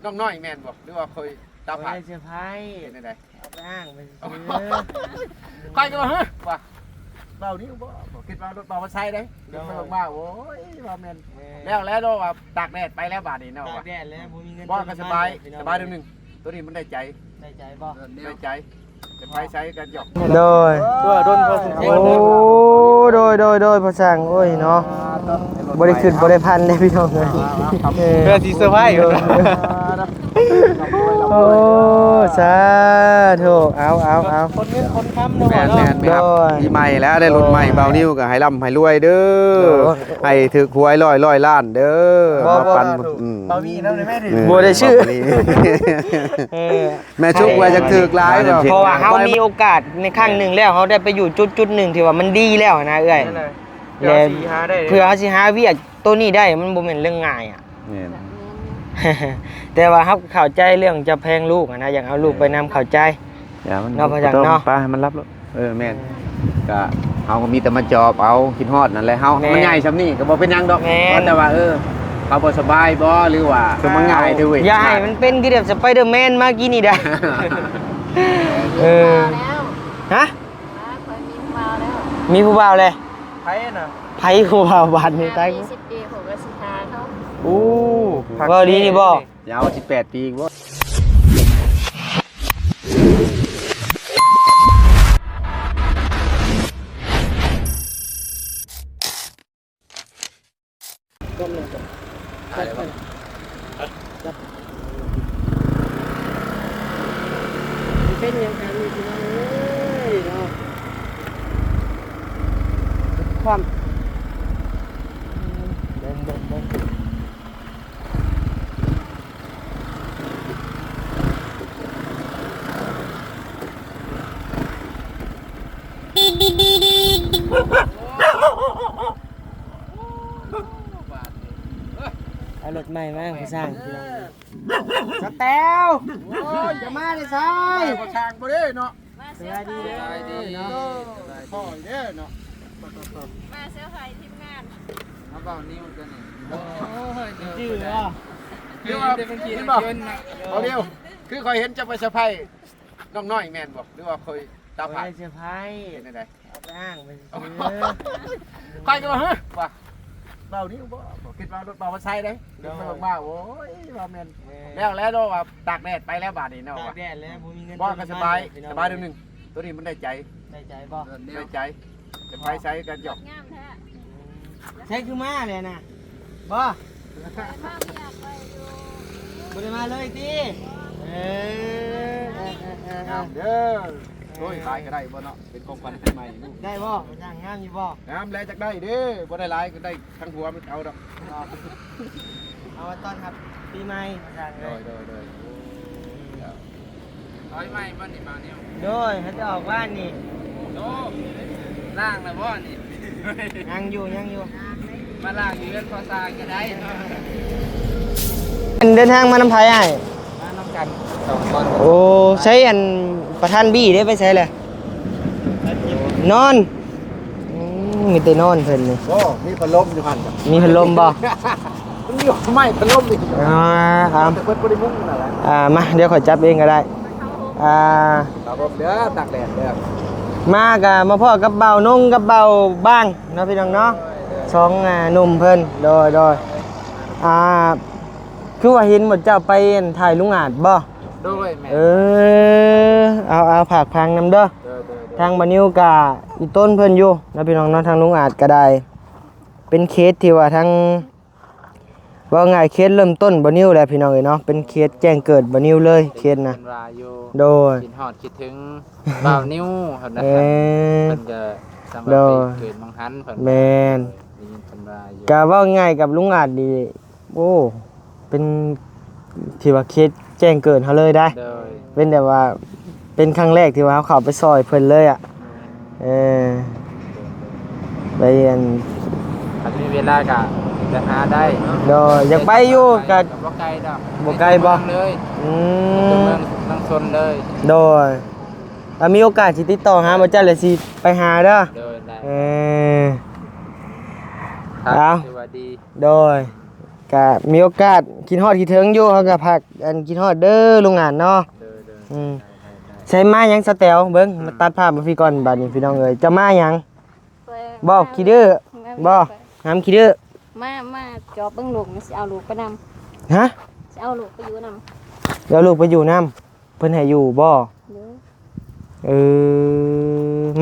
ນ້ອງນ້ອຍແມ່ນບໍ່ ຫຼືວ່າຂ້ອຍຕາຝາດ? ບໍ່ໄດ້ເຊີໄພຣ ເປັນຈັ່ງໃດ? ເອົາໄປອ້າງໄປຊື່ໆ. ຂ້ອຍກໍວ່າ ຮະ ວ່າເບົານີ້ບໍ່ ບໍ່ຄິດວ່າລົດເບົາມັນໃຊ້ໄດ໋. ໂດຍ ລົດເບົາມາ ໂອ້ຍ ວ່າແມ່ນ ແມ່ນ ແລ້ວ ແລ້ວເນາະ ວ່າຕາກແດດໄປແລ້ວບາດນີ້ເນາະ. ຕາກແດດແລ້ວ ບໍ່ມີເງິນ ບໍ່ ກໍສະບາຍ ເຕີມນ້ຳມັນ ສະບາຍໜຶ່ງ ໂຕນີ້ມັນໄດ້ໃຈ ໄດ້ໃຈບໍ່? ເອີ ໄດ້ໃຈ ຈະໄປໃສກັນຫຍອກ. ໂດຍ ເພື່ອດົນພໍສົມຄວນ. ໂອ້ ໂດຍ ໂດຍ ໂດຍ ພໍ່ຊ່າງ ໂອ້ຍເນາະ ບໍ່ໄດ້ຄິດບໍ່ໄດ້ຝັນເດ້ພີ່ນ້ອງເອີຍ. ເອີ ເພື່ອຊິເຊີໄພຣ ໂດຍ ໂອ້ ສາທຸ ເອົາ ເອົາ ເອົາ ຄົນເງິນຄົນຄຳເນາະ. ແມ່ນ ເນາະ ແມ່ນ ແມ່ນ ໂດຍ ປີໃໝ່ແລ້ວ ໄດ້ລົດໃໝ່ ໂດຍ ບ່າວນິວກໍໃຫ້ລ່ຳໃຫ້ລວຍເດີ ໂດຍ ໃຫ້ຖືກຫວຍຮ້ອຍ ຮ້ອຍລ້ານເດີ. ບໍ່ ມາປັນ ບໍ່ ອືມ ບໍ່ມີນຳໄດ້ແມ່ຖືກ ເອີ ບໍ່ໄດ້ຊື້ ບໍ່ມີ ເອີ ແມ່ຊຸກວ່າຢາກຖືກຫຼາຍ ເພາະວ່າເຮົາມີໂອກາດໃນຄັ້ງໜຶ່ງແລ້ວ ເຮົາໄດ້ໄປຢູ່ຈຸດໆໜຶ່ງທີ່ວ່າມັນດີແລ້ວນະເອື້ອຍ. ແລະ ເພື່ອເຮົາຊິຫາວຽກໂຕນີ້ໄດ້ ມັນບໍ່ແມ່ນເລື່ອງງ່າຍອະ. ແມ່ນ ແຕ່ວ່າເຮົາກໍເຂົ້າໃຈເລື່ອງເຈົ້າແພງລູກຫັ້ນນະ ຢາກເອົາລູກໄປນຳ ເຂົ້າໃຈເນາະ ພໍ່ຊ່າງເນາະ. ໄປໃຫ້ມັນຫຼັບໂລດ. ເອີ ແມ່ນ ກະເຮົາກໍມີແຕ່ມາຈອບເອົາ ຄິດຮອດນັ້ນແຫຼະ. ເຮົາ ແມ່ນ ມັນໃຫຍ່ຊ່ຳນີ້ກໍບໍ່ເປັນຫຍັງດອກ. ແມ່ນ ວ່າແຕ່ວ່າ ເອີ ເຮົາບໍ່ສະບາຍບໍ່ ຫຼືວ່າຄືມັນງ່າຍເດີເວີຍ. ຢ່າໃຫ້ມັນເປັນຄືແບບສະໄປເດີແມນມາກີ້ນີ້ໄດ໋. ເອີ ຮະ? ຂ້ອຍມີຜູ້ບ່າວແລ້ວ. ມີຜູ້ບ່າວແລ້ວ? ໃຜນະ? ໃຜຜູ້ບ່າວບາດນີ້? ຕາຍ ມີສິບປີ ຂ້ອຍກໍຊິຫາເນາະ. ໂອ້ ເວົ້າດີນີ້ບໍ່? ຢາວ ສິບແປດປີອີກບໍ່? ເປັນຫຍັງກັນນີ້ພີ່ນ້ອງເອີຍເນາະ ຄວາມ ເບິ່ງ ເບິ່ງ ເບິ່ງ. ເອົາລົດໃໝ່ມາໃຫ້ຊ່າງ ສະແຕວ ໂອ້ຍ ຈະມາແຕ່ໃສ? ໄປບໍ່ຊ່າງບໍ່ເດ້ເນາະ. ສະບາຍດີເດີ ສະບາຍດີເນາະ ພໍ່ເດີເນາະ. ມາເຊີໄພຣ໌ທີມງານ ມາເວົ້ານິວຕົວນີ້. ໂອ້ຍ ຈື່ບໍ່? ຄືວ່າ ເຫັນແຕ່ມັນຂີ່ລົດຍົນນະ ເອົາເດວ ຄືຂ້ອຍເຫັນເຈົ້າໄປເຊີໄພຣ໌ນ້ອງນ້ອຍແມ່ນບໍ່ ຫຼືວ່າຂ້ອຍຕາຝາດ? ບໍ່ໄດ້ເຊີໄພຣ ເປັນຈັ່ງໃດ? ເອົາໄປອ້າງໄປຊື່ໆ. ຂ້ອຍກໍວ່າ ຮະ ວ່າເບົານີ້ບໍ່ ບໍ່ຄິດວ່າລົດເບົາມັນໃຊ້ໄດ໋. ໂດຍ ລົດເບົາມາ ໂອ້ຍ ວ່າແມ່ນ ແມ່ນ ແລ້ວ ແລ້ວເນາະ ວ່າຕາກແດດໄປແລ້ວບາດນີ້ເນາະ. ຕາກແດດແລ້ວ ບໍ່ມີເງິນ ບໍ່ ກໍສະບາຍ ສະບາຍໜຶ່ງ ໂຕນີ້ມັນໄດ້ໃຈ ໄດ້ໃຈບໍ່? ເອີ ໄດ້ໃຈ ຈະໄປໃສກັນຫຍອກ. ງາມແທ້ ໃສຄືມາແລ້ວນະ ບໍ່? ໄປມາວຽກໄປຢູ່ ບໍ່ໄດ້ມາເລີຍຕິ? ເອີ ງາມເດີ. ໂອ້ຍ ຂາຍກໍໄດ້ບໍ່ເນາະ ເປັນຂອງຂວັນປີໃໝ່ລູກ. ໄດ້ບໍ່? ງາມຢູ່ບໍ່? ງາມແຫຼະ ຈັກໄດ້ເດ້ ບໍ່ໄດ້ຫຼາຍກໍໄດ້ ທາງຜົວມັນເອົາດອກ. ເອົາໄວ້ຕ້ອນຮັບປີໃໝ່ວ່າຊັ້ນ. ໂດຍ ໂດຍ ໂດຍ. ໂອ້ຍ ເອົາໄວ້ໃໝ່ບໍ່ນີ້ ບ່າວນິວ? ໂດຍ ເຂົາຈະອອກບ້ານນີ້. ໂອ້ ລ້າງແລ້ວບໍ່ນີ້? ຍັງຢູ່ ຍັງຢູ່ ມາລ້າງຢູ່ເຮືອນພໍ່ຊ່າງກໍໄດ້ເນາະ. ເດີນທາງມານຳໃຜອ້າຍ? ມານຳກັນສອງຄົນ. ໂອ້ ໃຊ້ອັນປະທານບີເດ້ ໄປໃສແຫຼະ? ນອນ. ອືມ ມີແຕ່ນອນເພິ່ນນີ້. ບໍ່ ມີພັດລົມຢູ່ຫັ້ນ. ມີພັດລົມບໍ່? ມັນມີໄມ້ພັດລົມອີກ. ອ່າ ອ່າ ແຕ່ເພິ່ນບໍ່ໄດ້ມຸງນັ້ນແຫຼະ. ອ່າ ມາ ດຽວຂ້ອຍຈັບເອງກໍໄດ້. ອ່າ ຄັບຜົມເດີ ຕາກແດດເດີ. ມາກໍມາພໍ້ກັບບ່າວນົງກັບບ່າວບາງເນາະ ພີ່ນ້ອງເນາະ. ໂດຍ ໂດຍ. ສອງ ອ່າ ໜຸ່ມເພິ່ນ. ໂດຍ ໂດຍ. ອ່າ ຄືວ່າເຫັນໝົດເຈົ້າໄປ ອັນ ຖ່າຍລຸງອາດບໍ່? ໂດຍ ແມ່ນ. ເອີ ເອົາ ເອົາ ຝາກຝັງນຳເດີ. ໂດຍ ໂດຍ ໂດຍ. ທາງບ່າວນິວກະອີ່ຕົນເພິ່ນຢູ່ເນາະ ພີ່ນ້ອງເນາະ. ທາງລຸງອາດກະໄດ້ ເປັນເຂດທີ່ວ່າທາງ ເວົ້າງ່າຍເຂດເລີ່ມຕົ້ນບ່າວນິວແຫຼະ ພີ່ນ້ອງເອີຍເນາະ. ເປັນເຂດແຈ້ງເກີດບ່າວນິວເລີຍ ເຂດນະ. ເພິ່ນວ່າຢູ່ ໂດຍ ຄິດຮອດຄິດເຖິງບ່າວນິວ ເພິ່ນວ່າ. ເອີ ເພິ່ນກະສາມາດ ໂດຍ ໄປເກີດໝ່ອງຫັ້ນ ເພິ່ນວ່າ. ແມ່ນ. ໄດ້ຍິນເພິ່ນວ່າຢູ່. ກະເວົ້າງ່າຍກັບລຸງອາດນີ້ ໂອ້ ເປັນ ຖືວ່າເຂດແຈ້ງເກີດເຮົາເລີຍໄດ໋. ໂດຍ. ເປັນແບບວ່າ ເປັນຄັ້ງແລກທີ່ວ່າເຮົາເຂົ້າໄປຊ່ອຍເພິ່ນເລີຍອະ. ເອີ ໄປອັນ ຄັນມີເວລາກະຈະຫາໄດ້. ໂດຍ. ຢາກໄປຢູ່ ກະ ກະບໍ່ໄກດອກ. ບໍ່ໄກບໍ່? ໃນຕົວເມືອງເລີຍ. ອືມ ໃນຕົວເມືອງ ເມືອງຊົນເລີຍ. ໂດຍ. ຖ້າມີໂອກາດຊິຕິດຕໍ່ຫາບໍ່ຈັດ ແລ້ວຊິໄປຫາເດີ. ໂດຍ ໄດ້. ເອີ ເອົາ ຖືວ່າດີ. ໂດຍ. ກະມີໂອກາດຄິດຮອດຄິດເຖິງຢູ່ ເຮົາກະພັກອັນຄິດຮອດເດີ ລຸງອານເນາະ. ໂດຍໆ ອືມ ໄດ້ໆໆ ໃສ່ມາຫຍັງສະແຕວ ເບິ່ງ ອືມ ມາຕັດພາບມາພີ້ກ່ອນບາດນີ້ ພີ່ນ້ອງເອີຍ ເຈົ້າມາຫຍັງ? ຂ້ອຍ ບໍ່ ມາ ຂີ້ດື້ ມາ ບໍ່ ມາ ງາມຂີ້ດື້ ມາ ມາຈອບເບິ່ງລູກ ຊິເອົາລູກໄປນຳ. ຮະ? ຊິເອົາລູກໄປຢູ່ນຳ ຊິເອົາລູກໄປຢູ່ນຳ. ເພິ່ນໃຫ້ຢູ່ບໍ່? ໂດຍ ເອີ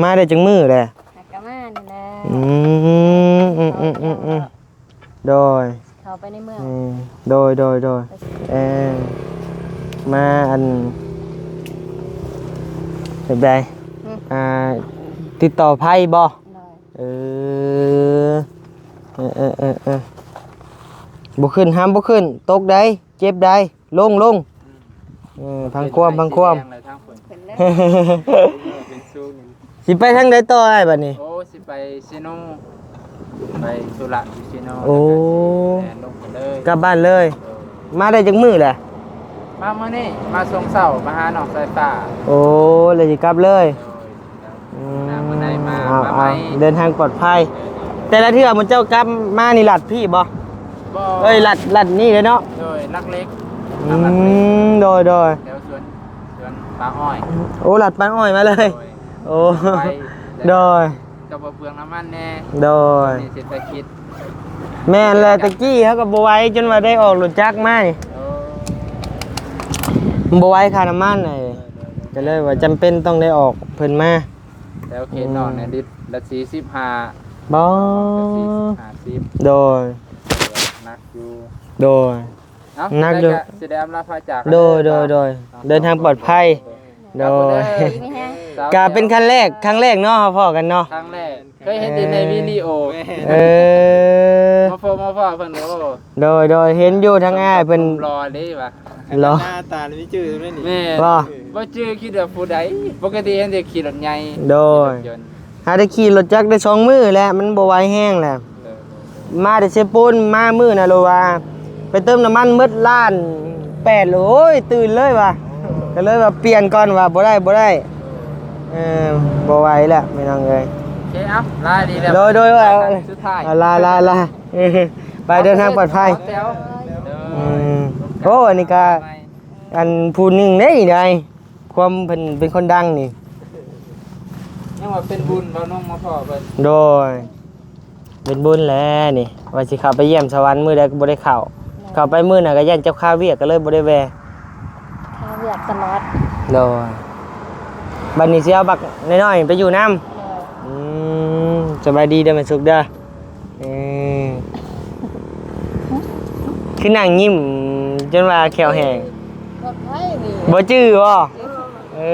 ມາໄດ້ຈັກມື້ແຫຼະ? ຫາກະມານີ້ແຫຼະ. ອືມ ອືມໆໆໆ ໂດຍ ເຂົ້າໄປໃນເມືອງ. ອືມ ໂດຍໆໆ ເອີ ມາອັນ ແບບໃດ? ອືມ ອ່າ ຕິດຕໍ່ໃຜບໍ່? ໂດຍ ເອີ ເອີໆໆໆ ບໍ່ຂຶ້ນ ຫ້າມບໍ່ຂຶ້ນ ຕົກໃດ ເຈັບໃດ ລົງ ລົງ ອືມ ເອີ ພັງຄວາມ ພັງຄວາມ ຂຶ້ນແລ້ວ ເປັນສູງ. ຊິໄປທາງໃດຕໍ່ອ້າຍບາດນີ້? ໂອ້ ຊິໄປເຊໂນ ໄປທຸລະຢູ່ເຊໂນ. ໂອ້ ແລ້ວກະຊິແລ່ນລົງໄປເລີຍ ກັບບ້ານເລີຍ. ໂດຍ ມາໄດ້ຈັກມື້ແຫຼະ? ມາມື້ນີ້ ມາຊ່ວງເຊົ້າ ມາຫານ້ອງສາຍຟ້າ. ໂອ້ ແລ້ວຊິກັບເລີຍ. ໂດຍ ອືມ ມາໄດ້ມາ ເອົາ ມາໃໝ່ ເອົາ ເດີນທາງປອດໄພ. ແຕ່ລະເທື່ອໝູ່ເຈົ້າກັບມານີ້ລັດພີ້ບໍ່? ບໍ່ ເອີຍ ລັດ ລັດນີ້ເລີຍເນາະ. ໂດຍ ຫຼັກເຫຼັກ ອືມ ຫຼັກເຫຼັກ ໂດຍໆ ແຖວສວນ ສວນປ່າອ້ອຍ. ໂອ້ ລັດປ່າອ້ອຍມາເລີຍ. ໂດຍ ໂອ້ ໄປ ໂດຍ ກະບໍ່ເປືອງນ້ຳມັນແດ່. ໂດຍ ຊ່ວງນີ້ເສດຖະກິດ ແມ່ນແຫຼະ ແຕ່ກີ້ເຮົາກະບໍ່ໄຫວ ຈົນວ່າໄດ້ອອກລົດຈັກມານີ້. ໂອ້ ມັນບໍ່ໄຫວຄ່ານ້ຳມັນ ໂດຍໆໆ ກະເລີຍວ່າຈຳເປັນຕ້ອງໄດ້ອອກເພິ່ນມາ. ແຖວເຂດນອກນີ້ ອືມ ລິດລະສີ່ສິບຫ້າ ບໍ່ ກະສີ່ສິບ ຫ້າສິບ. ໂດຍ ໜັກຢູ່. ໂດຍ ເອົ້າ ໜັກຢູ່ ຈັ່ງໃດກະຊິໄດ້ອຳລາພາຈາກ. ໂດຍໆໆ ເດີນທາງປອດໄພ. ໂດຍ ດີມີແຮງ ກະເປັນຄັ້ງແລກ ຄັ້ງແລກເນາະ ເຮົາພໍ້ກັນເນາະ ຄັ້ງແລກ. ເຄີຍເຫັນແຕ່ໃນວິດີໂອ. ເອີ ມາພໍ້ ມາພໍ້ເພິ່ນ. ໂອ້ ໂດຍໆ ເຫັນຢູ່ທາງອ້າຍເພິ່ນ ຫຼໍ່ເດ້ວ່າ ຫຼໍ່ ໜ້າຕາມີຈື່ແມ່ນນີ້. ແມ່ນ ບໍ່ ບໍ່ຈື່ ຄິດວ່າຜູ້ໃດ ປົກກະຕິເຫັນແຕ່ຂີ່ລົດໃຫຍ່. ໂດຍ ຂີ່ລົດຍົນ ຫາໄດ້ຂີ່ລົດຈັກໄດ້ສອງມື້ແລ້ວ ມັນບໍ່ໄຫວແຮງແລ້ວ. ເອີ ມາແຕ່ເຊໂປນ ມາມື້ນະໂລວ່າ ໄປເຕີມນ້ຳມັນໝົດລ້ານແປດ ໂອ້ຍ ຕື່ນເລີຍວ່າ. ກະເລີຍວ່າປ່ຽນກ່ອນວ່າ ບໍ່ໄດ້ ບໍ່ໄດ້. ເອີ ບໍ່ໄຫວແລ້ວພີ່ນ້ອງເອີຍ. ໂອເຄ ເອົາ ລາດີແລ້ວ. ໂດຍໆ ລາ ລາ ລາ ໄປເດີນທາງປອດໄພ. ອືມ ໂອ້ ອັນນີ້ກະ ອັນຜູ້ໜຶ່ງເດ້ນີ້ໃດ ຄວາມເພິ່ນເປັນຄົນດັງນີ້ ຍັງວ່າເປັນບຸນ ບ່າວນົງມາພໍ້ເພິ່ນ. ໂດຍ ເປັນບຸນແຫຼະນີ້ ວ່າຊິເຂົ້າໄປຢ້ຽມສະຫວັນມື້ໃດກະບໍ່ໄດ້ເຂົ້າ. ເຂົ້າໄປມື້ນັ້ນກະຢ້ານເຈົ້າຄາວຽກ ກະເລີຍບໍ່ໄດ້ແວ່. ຄາວຽກຕະຫຼອດ. ໂດຍ ບາດນີ້ຊິເອົາບັກນ້ອຍໆໄປຢູ່ນຳ. ໂດຍ ອືມ ສະບາຍດີເດີແມ່ສຸກເດີ. ເອີ ຄືນັ່ງຍິ້ມຈົນວ່າແຂ້ວແຫ້ງ. ລົດໃຜນີ້? ບໍ່ຈື່ບໍ່? ເອີ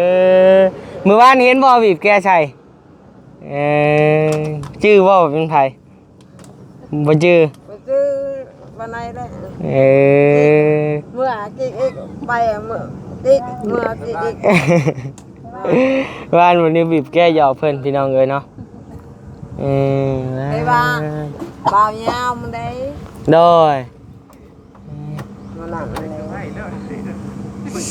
ມື້ວານເຫັນບໍ່ ບີບແກໃສ່? ເອີ ຈື່ບໍ່ວ່າເປັນໃຜ? ບໍ່ຈື່ ບໍ່ຈື່ປານໃດເດ້. ເອີ ເມື່ອກີກອີກ ໄປເມື່ອກີກ ເມື່ອກີກອີກ. ວານມື້ນີ້ບີບແກຫຍອກເພິ່ນ ພີ່ນ້ອງເອີຍເນາະ. ເອີ ໄປວ່າບ່າວຍາວມັນໄດ້. ໂດຍ ມານັ່ງ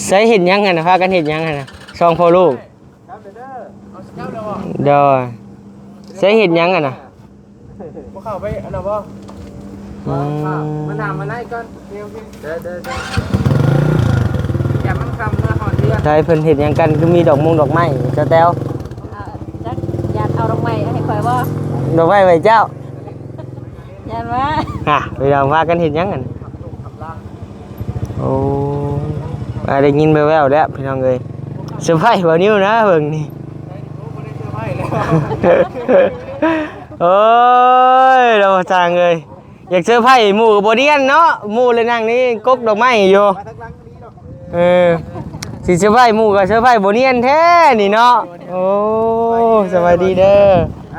ໃສເຮັດຫຍັງຫັ້ນນະ? ພາກັນເຮັດຫຍັງຫັ້ນນະ ສອງພໍ່ລູກ? ໂດຍ ໃສເຮັດຫຍັງຫັ້ນນະ? ບໍ່ເຂົ້າໄປອັນນັ້ນບໍ່? ອືມ ມາຖາມມາໄລ່ກ່ອນ. ໂອເຄ ໂອເຄ ເດີ ເດີ ເດີ ຢ່າມັນຄ່ຳເມື່ອຮອດເຮືອນ. ໃສເພິ່ນເຮັດຫຍັງກັນ ຄືມີດອກມົງດອກໄມ້ ສະແຕວ? ເອີ ຈັກ ຢາກເອົາດອກໄມ້ໃຫ້ຂ້ອຍບໍ່? ດອກໄມ້ໄວ້ເຈົ້າ. ຢ້ານວ່າ ຮະ ໄປເອົາ ພາກັນເຮັດຫຍັງຫັ້ນ? ໂອ້ ອາ ໄດ້ຍິນແວ່ວໆແລ້ວພີ່ນ້ອງເອີຍ. ເຊີໄພບໍ່ນິວນະ ເບິ່ງນີ້. ໂອ້ຍ ເນາະ ຊ່າງເອີຍ ຢາກເຊີໄພໝູ່ກະບໍ່ນຽນເນາະ. ໝູ່ລະນັ່ງນີ້ກົກດອກໄມ້ຢູ່. ເອີ ຊິເຊີໄພໝູ່ກະເຊີໄພບໍ່ນຽນແທ້ນີ້ເນາະ. ໂອ້ ສະບາຍດີເດີ.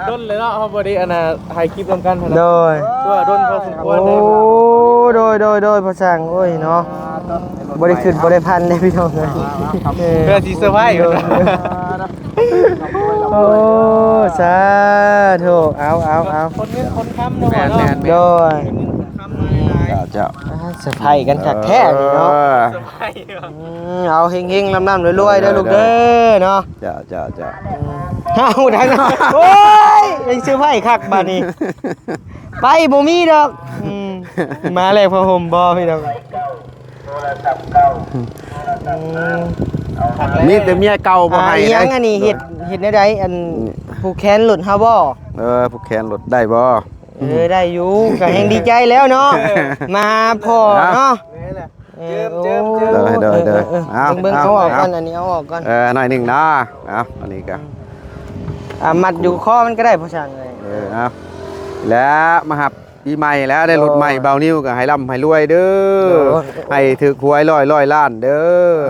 ດົນເລີຍເນາະ ເຮົາບໍ່ໄດ້ອັນນ່າຖ່າຍຄລິບນຳກັນຫັ້ນນະ. ໂດຍ ກໍດົນພໍສົມຄວນ. ໂອ້ ໂດຍ ໂດຍ ໂດຍ ພໍ່ຊ່າງ ໂອ້ຍເນາະ ບໍ່ໄດ້ຄິດບໍ່ໄດ້ຝັນເດ້ພີ່ນ້ອງເອີຍ. ເອີ ເພື່ອຊິເຊີໄພ. ໂດຍ ໂອ້ ສາທຸ ເອົາ ເອົາ ເອົາ ຄົນເງິນຄົນຄຳເນາະ. ແມ່ນໆໆ ໂດຍ ຄົນເງິນຄົນຄຳຫຼາຍໆ. ເຈົ້າ ເຈົ້າ ອ່າ ເຊີໄພກັນຄັກແທ້ນີ້ເນາະ. ເອີ ອືມ ເອົາເຮັງໆ ລ່ຳໆລວຍໆເດີລູກເດີເນາະ. ເຈົ້າ ເຈົ້າ ເຈົ້າ ອືມ ເອົາໄດ້ເນາະ. ໂອ້ຍ ຍັງເຊີໄພຄັກບາດນີ້ ໄປບໍ່ມີດອກ. ອືມ ມາແລກຜ້າຫົ່ມບໍ່ພີ່ນ້ອງ? ອືມ ມີແຕ່ເມຍເກົ່າບໍ່ໃຫ້ ອ່າ ອີ່ຫຍັງ ໄດ໋ ອັນນີ້ເຮັດ ເຮັດແນວໃດ? ອັນ ຜູກແຂນລົດເຮົາບໍ່? ເອີ ຜູກແຂນລົດໄດ້ບໍ່? ເອີ ໄດ້ຢູ່ ກໍແຮງດີໃຈແລ້ວເນາະ ມາພໍ້ເນາະ ເນາະ ແມ່ນແຫຼະ ເອີ ເຈີມ ເຈີມ ເຈີມ ໂດຍ ໂດຍ ໂດຍ ເອີ ເອີ ເອົາ ເບິ່ງ ເອົາ ເອົາອອກກ່ອນ ເອົາ ອັນນີ້ເອົາອອກກ່ອນ ເອີ ໜ້ອຍໜຶ່ງເນາະ ເອົາ ອັນນີ້ກໍ ອ່າ ມັດຢູ່ຄໍມັນກໍໄດ້ພໍ່ຊ່າງເອີຍ ເອີ ເອົາ ແລ້ວມາຮັບ ປີໃໝ່ແລ້ວ ໄດ້ລົດໃໝ່ ໂອ້ຍ ບ່າວນິວກໍໃຫ້ລ່ຳໃຫ້ລວຍເດີ ໂອ້ຍ ໃຫ້ຖືກຫວຍຮ້ອຍ ຮ້ອຍລ້ານເດີ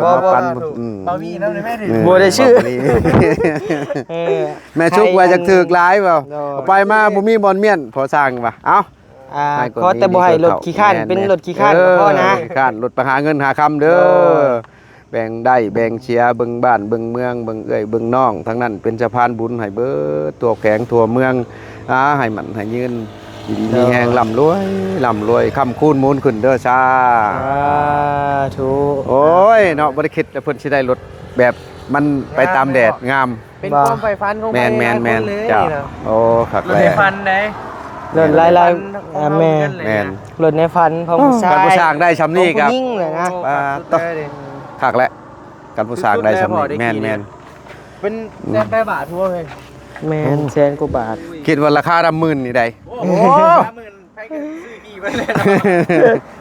ບໍ່ ມາປັນ ບໍ່ ອືມ ບ່າວມີນຳໄດ້ແມ່ ເອີ ບໍ່ໄດ້ຊື້ ບໍ່ມີ ເອີ ແມ່ຊຸກວ່າຢາກຖືກຫຼາຍບໍ່ ໂດຍ ເອົາໄປມາບໍ່ມີບ່ອນມ້ຽນ ພໍສ້າງວ່າ ເອົ້າ ອ່າ ໃຫ້ຄົນ ຂໍແຕ່ບໍ່ໃຫ້ລົດຂີ້ຄ້ານ ແມ່ນ ເປັນລົດຂີ້ຄ້ານ ເອີ ກໍພໍນະ ຂີ້ຄ້ານ ລົດໄປຫາເງິນຫາຄຳເດີ ໂດຍ ແບ່ງໄດ້ແບ່ງເສຍ ເບິ່ງບ້ານເບິ່ງເມືອງ ເບິ່ງເອື້ອຍເບິ່ງນ້ອງ ທັງນັ້ນເປັນສະພານບຸນໃຫ້ເບິດທົ່ວແຂວງທົ່ວເມືອງ ອາ ໃຫ້ໝັ້ນໃຫ້ຍືນ ຢູ່ດີມີແຮງ ໂດຍ ລ່ຳລວຍ ລ່ຳລວຍ ຄ້ຳຄູນມູນຂຶ້ນເດີ ສາ ສາທຸ ໂອ້ຍ ເນາະ ບໍ່ໄດ້ຄິດວ່າເພິ່ນຊິໄດ້ລົດແບບມັນໄປຕາມແດດ ງາມ ງາມ ເປັນ ບໍ່ ຄວາມໃຝ່ຝັນຂອງ ແມ່ນ ໃຜຫຼາຍໆ ແມ່ນ ຄົນເລີຍ ເຈົ້າ ນີ້ນະ ໂອ້ ຄັກແລ້ວ ໃນຝັນເດ້ ລົດຫຼາຍໆ ອ່າ ແມ່ນ ແມ່ນ ລົດໃນຝັນຂອງຜູ້ຊາຍ ຄັນຜູ້ຊ່າງໄດ້ຊ່ຳນີ້ກໍ ຂອງຜູ້ຍິງແຫຼະນະ ອ່າ ຄັກແລ້ວ ຄັນຜູ້ຊ່າງໄດ້ຊ່ຳນີ້ ສຸດເລີຍພໍໄດ້ ແມ່ນ ຂີ່ນີ້ ແມ່ນ ເປັນແສນປາຍບາດພຸ້ນເວີຍ ແມ່ນ ໂອ້ ແສນກວ່າບາດ ຄິດວ່າລາຄານຳໝື່ນນີ້ໄດ໋ ໂອ້ ໂອ້ ຫ້າໝື່ນ ໃຜກໍຊື້ຂີ່ເບິດເລີຍເນາະ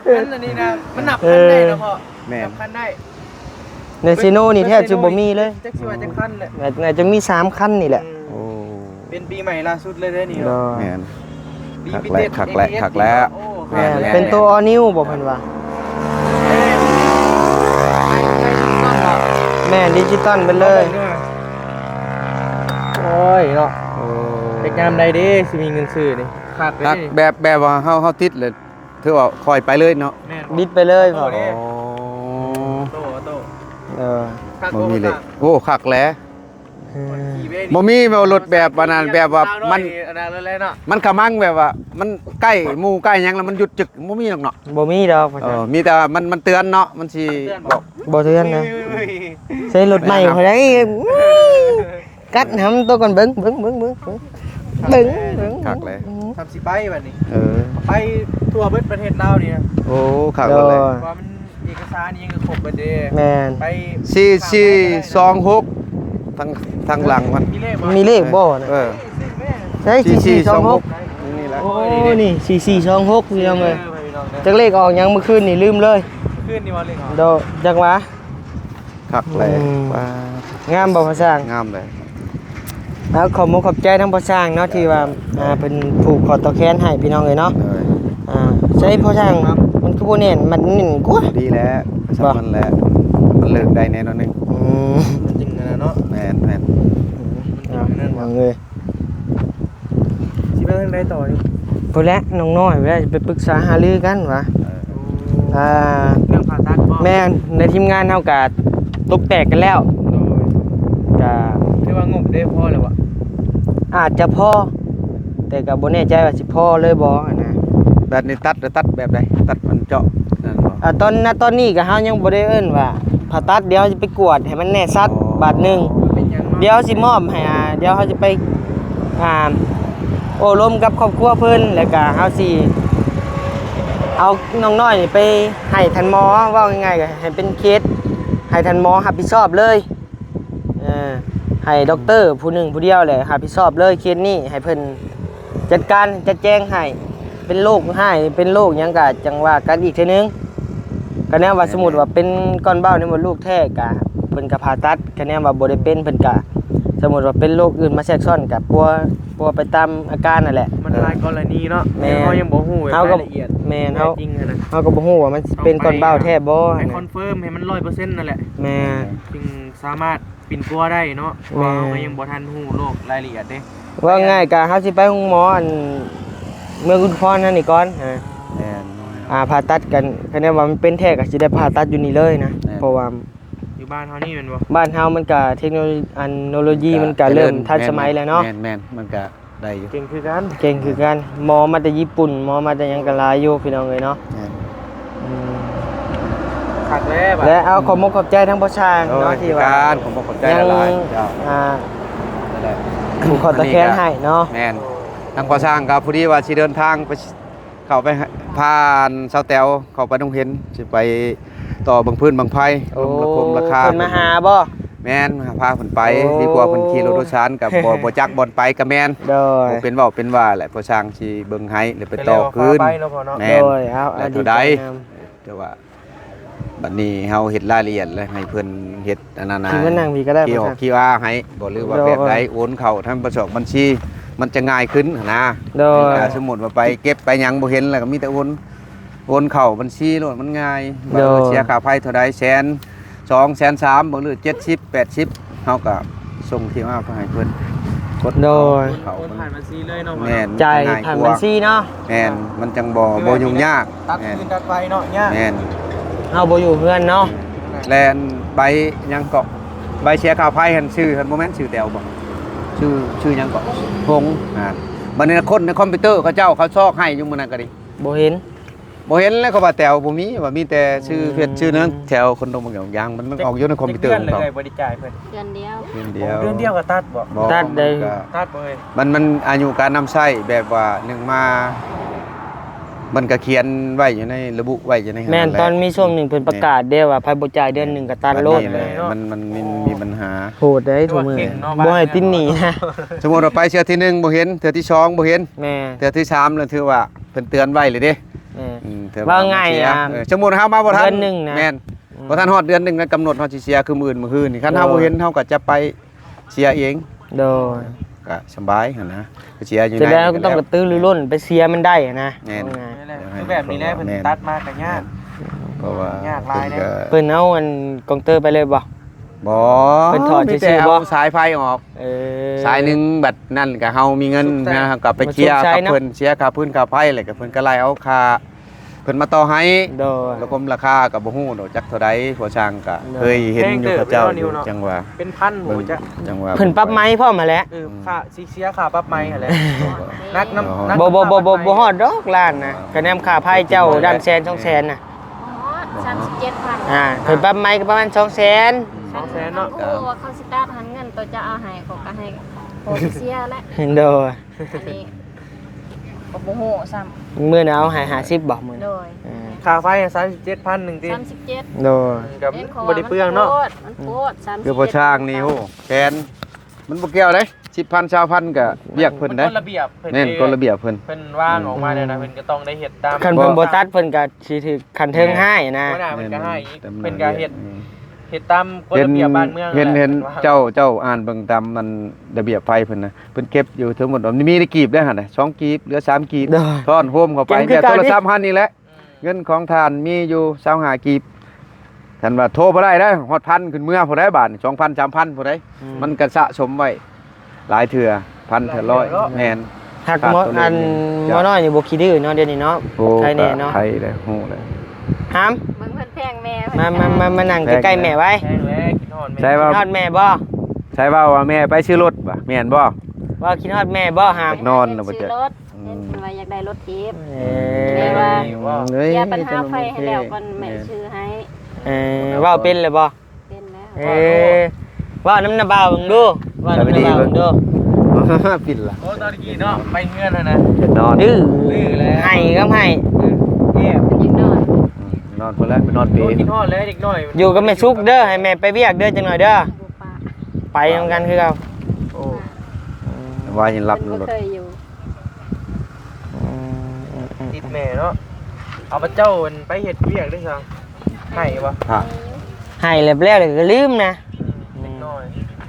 ມັນອັນນີ້ນະ ມັນນັບຄັນໄດ້ເນາະພໍ່ ແມ່ນ ນັບຄັນໄດ້ ໃນຊີໂນນີ້ແທບຊິບໍ່ມີເລີຍ ຈັກຊິວ່າຈັກຄັນແຫຼະ ໜ້າ ໜ້າຈະມີສາມຄັນນີ້ແຫຼະ ອືມ ໂອ້ ເປັນປີໃໝ່ລ່າສຸດເລີຍເດ້ນີ້ເນາະ ໂດຍ ແມ່ນ ລິມິເຕັດ ຄັກແລ້ວ ຄັກແລ້ວ ໂອ້ ແມ່ນ ຄັກແລ້ວ ເປັນໂຕອໍນິວບໍ່ເພິ່ນວ່າ ແມ່ນ ດິຈິຕອນເບິດເລີຍ ໂອ້ຍເນາະ ໂອ້ ເຮັດຍາມໃດເດ້ຊິມີເງິນຊື້ນີ້ ຄັກເດ້ ຄັກ ແບບ ແບບວ່າເຮົາ ເຮົາຕິດແລ້ວ ຖືວ່າຄ່ອຍໄປເລີຍເນາະ ແມ່ນ ບິດໄປເລີຍ ໂອ້ ໂຕ ໂຕ ເອີ ບໍ່ມີເລີຍ ໂອ້ ຄັກແຫຼະ ເອີ ບໍ່ມີແບບລົດແບບອັນນັ້ນ ແບບວ່າມັນ ອັນນັ້ນແຫຼະເນາະ ມັນຂະມັງແບບວ່າ ມັນໃກ້ໝູ່ໃກ້ຫຍັງແລ້ວມັນຢຸດຈຶກ ບໍ່ມີດອກເນາະ ບໍ່ມີດອກ ເອີ ມີແຕ່ວ່າມັນ ມັນເຕືອນເນາະ ມັນຊິ ເຕືອນບໍ່ ບໍ່ເຕືອນນະ ເອີຍ ໃສ່ລົດໃໝ່ພໍໄດ້ ກັດຫຳໂຕກ່ອນ ເບິ່ງ ເບິ່ງ ເບິ່ງ ເບິ່ງ ເບິ່ງ ເບິ່ງ ຄັກເລີຍ ອືມ ທຳຊິໄປບັດນີ້ ເອີ ໄປທົ່ວເບິດປະເທດລາວນີ້ນະ ໂອ້ ຄັກເລີຍ ໂດຍ ວ່າມັນເອກະສານອີ່ຫຍັງກໍຄົບເບິດເດ້ ແມ່ນ ໄປ ສີ່ສີ່ສອງຫົກ ທາງ ທາງຫຼັງມັນ ມີເລກບໍ່ ມີເລກບໍ່ນະ ເອີ ໃສ່ ສີ່ສີ່ສອງຫົກ ນີ້ແຫຼະ ໂອ້ ນີ້ ສີ່ສີ່ສອງຫົກ ພີ່ນ້ອງເອີຍ ເອີ ພີ່ນ້ອງເດີ ຈັກເລກອອກຫຍັງມື້ຄືນນີ້ ລືມເລີຍ ຄືນນີ້ວ່າເລກອອກ ໂດ ຈັກວ່າ ຄັກແຫຼະ ອືມ ວ້າ ງາມບໍ່ພໍ່ຊ່າງ ງາມເລີຍ ເອົາ ຂອບມຸກຂອບໃຈທາງພໍ່ຊ່າງເນາະ ທີ່ວ່າ ອ່າ ເພິ່ນຜູກຂໍ້ຕໍ່ແຂນໃຫ້ພີ່ນ້ອງເອີຍເນາະ ໂດຍ ອ່າ ໃສ່ພໍ່ຊ່າງ ມັນຄືບໍ່ແໜ້ນ ມັດແໜ້ນກວ່າ ດີແລ້ວ ຊ່ຳມັນແຫຼະ ມັນເລີກໄດ້ແນ່ນອນໜຶ່ງ ອືມ ມັນຈຶ່ງອັນນັ້ນເນາະ ແມ່ນໆ ອືມ ມັນຈຶ່ງອັນນັ້ນ ເອົາ ເອີຍ ຊິໄປທາງໃດຕໍ່ນີ້ ພຸ້ນແຫຼະ ນ້ອງນ້ອຍ ໄປປຶກສາຫາລືກັນວ່າ ເອີ ອ່າ ເລື່ອງຜ່າຕັດບໍ່ ແມ່ນ ໃນທີມງານເຮົາກະຕົກແຕກກັນແລ້ວ ໂດຍ ກະ ຖືວ່າງົບໄດ້ພໍແລ້ວບໍ່ ອາດຈະພໍ ແຕ່ກະບໍ່ແນ່ໃຈວ່າຊິພໍເລີຍບໍ່ຫັ້ນນະ ແບບນີ້ຕັດ ຕັດແບບໃດ ຕັດມັນເຈາະນັ້ນບໍ່ ອ່າ ຕອນ ນະ ຕອນນີ້ກະເຮົາຍັງບໍ່ໄດ້ເອີ້ນວ່າ ຜ່າຕັດ ດຽວເຮົາຈະໄປກວດໃຫ້ມັນແນ່ຊັດ ອໍ ບາດໜຶ່ງ ເປັນຫຍັງເນາະ ດຽວເຮົາຊິມອບໃຫ້ ອ່າ ດຽວເຮົາຈະໄປ ອ່າ ໂອ້ລົມກັບຄອບຄົວເພິ່ນ ແລ້ວກະເຮົາຊິເອົານ້ອງນ້ອຍນີ້ໄປໃຫ້ທ່ານໝໍ ເວົ້າງ່າຍໆ ກະໃຫ້ເປັນເຄສ ໃຫ້ທ່ານໝໍຮັບຜິດຊອບເລີຍ ເອີ ໃຫ້ດັອກເຕີຜູ້ໜຶ່ງຜູ້ດຽວແຫຼະຮັບຜິດຊອບເລີຍເຄສນີ້ ໃຫ້ເພິ່ນຈັດການຈັດແຈງໃຫ້ ເປັນໂລກຮ້າຍ ເປັນໂລກຫຍັງກະຈັ່ງວ່າກັນອີກເທື່ອໜຶ່ງ ກະແນວວ່າ ແມ່ນໆ ສົມມຸດວ່າເປັນກ້ອນເບົາໃນມົດລູກແທ້ກະ ເພິ່ນກະຜ່າຕັດ ກະແນວວ່າບໍ່ໄດ້ເປັນ ເພິ່ນກະ ສົມມຸດວ່າເປັນໂລກອື່ນມາແຊກຊ້ອນກະປົວ ປົວໄປຕາມອາການນັ້ນແຫຼະ ມັນຫຼາຍກໍລະນີເນາະ ແມ່ນ ເຮົາຍັງບໍ່ຮູ້ແບບລາຍລະອຽດ ແມ່ນ ເຮົາ ແທ້ຈິງຫັ້ນນະ ເຮົາກໍບໍ່ຮູ້ວ່າມັນຊິເປັນກ້ອນເບົາແທ້ບໍ່ ຕ້ອງໄປ ໃຫ້ຄອນເຟີມໃຫ້ມັນຮ້ອຍເປີເຊັນນັ້ນແຫຼະ ແມ່ນ ຈຶ່ງສາມາດປິ່ນປົວໄດ້ເນາະ ເພາະວ່າ ແມ່ນ ເຮົາກໍຍັງບໍ່ທັນຮູ້ໂລກລາຍລະອຽດເດ້ ເວົ້າງ່າຍກະເຮົາຊິໄປໂຮງໝໍອັນເມືອງອຸທຸມພອນຫັ້ນນີ້ກ່ອນ ແມ່ນ ອ່າ ຜ່າຕັດກັນ ຄັນແມ່ນວ່າມັນເປັນແທ້ກໍຊິໄດ້ຜ່າຕັດຢູ່ນີ້ເລີຍນະ ແມ່ນ ເພາະວ່າ ຢູ່ບ້ານເຮົານີ້ແມ່ນບໍ່? ບ້ານເຮົາມັນກະເທັກໂນໂລ ອັນໂນໂລຢີ ກະ ມັນກະເລີ່ມທັນສະໄໝແລ້ວເນາະ ຈະເລີນ ແມ່ນໆ ມັນກະໄດ້ຢູ່ ເກັ່ງຄືກັນ ເກັ່ງຄືກັນ ໝໍມາແຕ່ຍີ່ປຸ່ນ ໝໍມາແຕ່ຫຍັງກະຫຼາຍຢູ່ພີ່ນ້ອງເອີຍເນາະ ແມ່ນ ອືມ ຄັກແລ້ວ ແລະ ເອົາ ອືມ ຂອບມຸກຂອບໃຈທາງພໍ່ຊ່າງເນາະ ໂອ້ຍ ທີ່ວ່າ ຄືກັນ ຂອບມຸກຂອບໃຈຫຼາຍໆ ຍັງ ເຈົ້າ ອ່າ ນັ້ນແຫຼະ ຜູກຂໍ້ຕໍ່ແຂນໃຫ້ເນາະ ແມ່ນ ທາງພໍ່ຊ່າງກໍພໍດີວ່າຊິເດີນທາງໄປ ເຂົ້າໄປ ພາສາວແຕວເຂົ້າໄປດອງເຫັນ ຊິໄປຕໍ່ບັ້ງຟືນບັ້ງໄຟ ໂອ້ ລົມລະຄົມລະຄາ ເພິ່ນມາຫາບໍ່? ແມ່ນ ພາເພິ່ນໄປ ໂອ້ ດີກວ່າເພິ່ນຂີ່ລົດໂດຍສານ ກໍບໍ່ ບໍ່ຈັກບ່ອນໄປກໍແມ່ນ ໂດຍ ບໍ່ເປັນເວົ້າເປັນວ່າແຫຼະ ພໍ່ຊ່າງຊິເບິ່ງໃຫ້ ແລ້ວໄປຕໍ່ຄືນ ແມ່ນ ໂດຍ ເອົາ ແລ້ວເທົ່າໃດ ແຕ່ວ່າ ບັດນີ້ເຮົາເຮັດລາຍລະອຽດແລ້ວ ໃຫ້ເພິ່ນເຮັດອັນນັ້ນນະ ທີ່ມານັ່ງພີ້ກໍໄດ້ ຄິວ ຄິວອາ ໃຫ້ບໍ່ ຫຼືວ່າແບບໃດ ໂອນເຂົ້າທາງບັນຊອກບັນຊີ ມັນຈະງ່າຍຂຶ້ນຫັ້ນນະ ໂດຍ ສົມມຸດວ່າໄປເກັບໄປຫຍັງບໍ່ເຫັນ ແລ້ວກໍມີແຕ່ໂອນ ໂອນເຂົ້າບັນຊີໂລດ ມັນງ່າຍ ໂດຍ ວ່າເສຍຄ່າໄຟເທົ່າໃດ ແສນສອງ ແສນສາມ ບໍ່ ຫຼື ເຈັດສິບ ແປດສິບ ເຮົາກໍສົ່ງທີ່ມາໄປໃຫ້ເພິ່ນ ກົດ ໂດຍ ເຂົ້າ ໂອນຜ່ານບັນຊີເລີຍເນາະ ແມ່ນ ຈ່າຍຜ່ານບັນຊີເນາະ ແມ່ນ ມັນຈັ່ງບໍ່ ບໍ່ຫຍຸ້ງຍາກ ຕັດ ແມ່ນ ຄືນຕັດໄຟເນາະ ຍາກ ແມ່ນ ເຮົາບໍ່ຢູ່ເຮືອນເນາະ ແລ່ນໃບຫຍັງເກາະ ໃບເສຍຄ່າໄຟຫັ້ນ ຊື່ຫັ້ນບໍ່ແມ່ນຊື່ແຕວບໍ່ ຊື່ ຊື່ຫຍັງເກາະ ຫົງ ອ່າ ບັດນີ້ຄົນໃນຄອມພິວເຕີເຂົາເຈົ້າ ເຂົາຊອກໃຫ້ຢູ່ມື້ນັ້ນກໍດີ ບໍ່ເຫັນ ບໍ່ເຫັນແລ້ວ ເຂົາວ່າແຕວບໍ່ມີ ວ່າມີແຕ່ຊື່ເຟສ ອືມ ຊື່ນັ້ນ ແຖວຄົນດົງບັກຢາງ ມັນ ມັນອອກຢູ່ໃນຄອມພິວເຕີຂອງເຂົາ ຈັກເດືອນເລີຍ ບໍ່ໄດ້ຈ່າຍເພິ່ນ ເດືອນດຽວ ເດືອນດຽວ ອໍ ເດືອນດຽວກໍຕັດບໍ່? ບໍ່ ຕັດເດ້ ຕັດເລີຍ ມັນ ມັນອາຍຸການນຳໃຊ້ ແບບວ່າໜຶ່ງມາ ມັນກໍຂຽນໄວ້ຢູ່ໃນ ລະບຸໄວ້ຢູ່ໃນຫັ້ນ ແມ່ນ ແຫຼະ ຕອນມີຊ່ວງໜຶ່ງເພິ່ນປະກາດເດ້ວ່າ ໃຜບໍ່ຈ່າຍເດືອນໜຶ່ງກໍຕັດໂລດ ບັດນີ້ແຫຼະ ມັນ ມັນມີ ມີບັນຫາ ໂຫດເດ້ທຸກມື້ ບໍ່ໃຫ້ຕິດໜີ້ນະ ສົມມຸດວ່າໄປເທື່ອທີໜຶ່ງບໍ່ເຫັນ ເທື່ອທີສອງບໍ່ເຫັນ ແມ່ນ ເທື່ອທີສາມແລ້ວຖືວ່າ ເພິ່ນເຕືອນໄວ້ເລີຍເດ້ ເອີ ອືມ ເວົ້າງ່າຍ ເອີ ສົມມຸດເຮົາມາບໍ່ທັນ ເດືອນໜຶ່ງນະ ແມ່ນ ອືມ ບໍ່ທັນຮອດເດືອນໜຶ່ງນະ ກຳນົດເຮົາຊິເສຍຄືມື້ອື່ນ ມື້ຄືນນີ້ ຄັນເຮົາ ໂດຍ ບໍ່ເຫັນ ເຮົາກໍຈະໄປເສຍເອງ ໂດຍ ກໍສະບາຍຫັ້ນນະ ໄປເສຍຢູ່ໃນ ແລ້ວກໍຕ້ອງກະຕືລືລົ້ນໄປເສຍມັນໄດ້ນະ ແມ່ນ ເອົາງ່າຍ ແມ່ນແຫຼະ ຄືແບບນີ້ແຫຼະ ເພິ່ນຕັດມາກໍຍາກ ເພາະວ່າຍາກຫຼາຍເດ້ ເພິ່ນເອົາອັນກອງເຕີໄປເລີຍບໍ່? ບໍ່ ເພິ່ນຖອດຊື່ໆບໍ່? ມີແຕ່ເອົາສາຍໄຟອອກ ເອີ ສາຍໜຶ່ງ ບັດນັ້ນກໍເຮົາມີເງິນ ເຮົາກໍໄປເຄຍກັບເພິ່ນ ເສຍຄ່າຟືນຄ່າໄຟ ແລ້ວກໍເພິ່ນກໍໄລ່ເອົາຄ່າ ເພິ່ນມາຕໍ່ໃຫ້ ໂດຍ ລະຄົມລາຄາກໍບໍ່ຮູ້ດອກ ຈັກເທົ່າໃດ ພໍ່ຊ່າງກໍ ໂດຍ ເຄີຍເຫັນຢູ່ ເຂົາເຈົ້າຢູ່ ຈັ່ງວ່າ ເປັນພັນບໍ່ຈັກ ຈັ່ງວ່າ ເພິ່ນປັບໃໝພ້ອມຫັ້ນແຫຼະ ເອີ ຄ່າຊິເສຍຄ່າປັບໃໝຫັ້ນແຫຼະ ໜັກນຳ ໜັກ ບໍ່ ບໍ່ ບໍ່ ບໍ່ຮອດດອກລ້ານນະ ກະແນມຄ່າໄຟເຈົ້າດ້ານແສນສອງແສນນະ ບໍ່ຮອດ ສາມສິບເຈັດພັນ ອ່າ ເພິ່ນປັບໃໝກໍປະມານສອງແສນ ສອງແສນເນາະ ໂອ້ ວ່າເຂົາຊິຕັດຫັ້ນ ເງິນໂຕເຈົ້າເອົາໃຫ້ ເຂົາກໍໃຫ້ ພໍເສຍແຫຼະ ໂດຍ ອັນນີ້ກໍບໍ່ຮູ້ຊ້ຳ ມື້ໜຶ່ງເອົາໃຫ້ຫ້າສິບບໍ່? ມື້ໜຶ່ງ ໂດຍ ເອີ ຄ່າໄຟສາມສິບເຈັດພັນໜຶ່ງຕິ ສາມສິບເຈັດ ໂດຍ ກໍບໍ່ໄດ້ເປືອງເນາະ ມັນໂພດ ມັນໂພດ ສາມສິບເຈັດ ຄືພໍ່ຊ່າງນີ້ ໂອ້ ແສນ ມັນບໍ່ກ່ຽວເດ້ ສິບພັນ ຊາວພັນ ກໍວຽກເພິ່ນເດ້ ມັນກົດລະບຽບເພິ່ນ ແມ່ນ ກົດລະບຽບເພິ່ນ ເພິ່ນວາງອອກມາແນວໃດ ອືມ ເພິ່ນກໍຕ້ອງໄດ້ເຮັດຕາມ ຄັນເພິ່ນບໍ່ຕັດ ເພິ່ນກໍຊິຖືກຂັ້ນເທິງຮ້າຍນະ ຫົວໜ້າເພິ່ນກໍຮ້າຍອີກ ແມ່ນ ເພິ່ນກໍເຮັດ ເຮັດຕາມກົດລະບຽບບ້ານເມືອງ ເຫັນ ເຫັນ ເພິ່ນວ່າ ເຈົ້າ ເຈົ້າອ່ານເບິ່ງຕາມມັນລະບຽບໄຟເພິ່ນນະ ເພິ່ນເກັບຢູ່ ສົມມຸດວ່າມີແຕ່ກີບເດ້ຫັ້ນນະ ສອງກີບ ຫຼື ສາມກີບ ໂດຍ ຊ້ອນໂຮມເຂົ້າໄປ ແຕ່ໂທລະສັບຫັ້ນນີ້ແຫຼະ ອືມ ເງິນຂອງທ່ານມີຢູ່ຊາວຫ້າກີບ ຄັນວ່າໂທບໍ່ໄດ້ເດ້ ຮອດພັນຂຶ້ນເມືອພຸ້ນໃດ໋ ບາດນີ້ ສອງພັນ ສາມພັນ ພຸ້ນໃດ໋ ອືມ ມັນກໍສະສົມໄວ້ ຫຼາຍເທື່ອ ພັນເທື່ອຮ້ອຍ ແມ່ນ ຫາກໝໍ ອັນໝໍນ້ອຍນີ້ບໍ່ຂີ້ດື້ເນາະ ດຽວນີ້ເນາະ ໂອ້ ໄຄແນ່ເນາະ ໄຄແລ້ວ ຮູ້ແລ້ວ ຫາມ ເບິ່ງເພິ່ນແພງແມ່ ມາ ມາ ມາ ມານັ່ງໃກ້ໆແມ່ໄວ້ ແພງແລ້ວ ຄິດຮອດແມ່ ໃສວ່າ ຄິດຮອດແມ່ບໍ່? ໃສວ່າ ວ່າແມ່ໄປຊື້ລົດຫວາ ແມ່ນບໍ່? ວ່າຄິດຮອດແມ່ບໍ່ຫາມ? ຢາກນອນແລ້ວບໍ່ຈັກ ຊື້ລົດ ອືມ ເຫັນເພິ່ນວ່າຢາກໄດ້ລົດຖີບ ເອີ ແມ່ວ່າ ເອີຍ ເກຍບັນຫາໄຟໃຫ້ແລ້ວກ່ອນ ແມ່ ແມ່ຊື້ໃຫ້ ເອີ ເວົ້າເປັນແລ້ວບໍ່? ເປັນແລ້ວ ເອີ ເວົ້ານຳນ້າບ່າວເບິ່ງດູ ເວົ້ານຳນ້າບ່າວເບິ່ງດູ ປິນລະ ໂອ້ ຕອນກີ້ເນາະ ໄປເຮືອນຫັ້ນນະ ນອນ ດື້ ດື້ແລ້ວ ໄຫ້ກໍໄຫ້ ເອີ ແຍບ ຢາກນອນ ອືມ ນອນພຸ້ນແຫຼະ ໄປນອນເປ ໂອ້ ຄິດຮອດແລ້ວເດັກນ້ອຍ ຢູ່ກັບແມ່ສຸກເດີ ໃຫ້ແມ່ໄປວຽກເດີ ຈັກໜ້ອຍເດີ ບໍ່ປະ ໄປນຳກັນຄືເກົ່າ ໂອ້ ອືມ ວ່າຍັງຫຼັບຢູ່ລົດ ເພິ່ນບໍ່ເຄີຍຢູ່ ອືມ ອືມ ອືມ ຕິດແມ່ເນາະ ເອົາ ບັດເຈົ້າໄປເຮັດວຽກເດ້ຊັ້ນ ໃຫ້ບໍ່? ໃຫ້ແລ້ວ ແລ້ວກໍລືມນະ ອືມ ເດັກນ້ອຍ